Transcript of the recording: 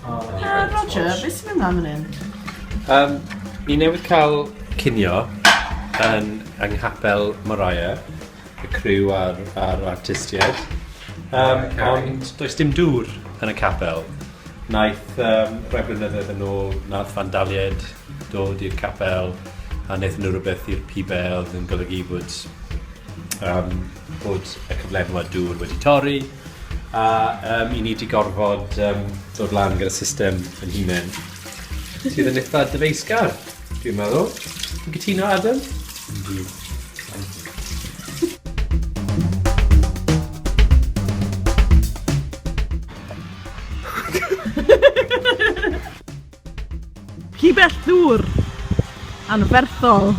Uh, Roger, beth sy'n mynd mlaen fan hyn? Um, ni newydd cael cinio yn yng Nghapel Moriah, y criw a'r, a'r artistiaid. Um, ond does dim dŵr yn y capel. Naeth um, rhai blynyddoedd yn ôl, nath fandaliaid dod i'r capel a wnaethon nhw rhywbeth i'r pibe oedd yn golygu bod, um, bod y cyflenwad dŵr wedi torri a um, i ni wedi gorfod um, dod lan gyda system yn hunain sydd yn eitha dyfeisgar, dwi'n meddwl. Ti'n cytuno, Adam? Yndi. Pibell ddŵr anferthol.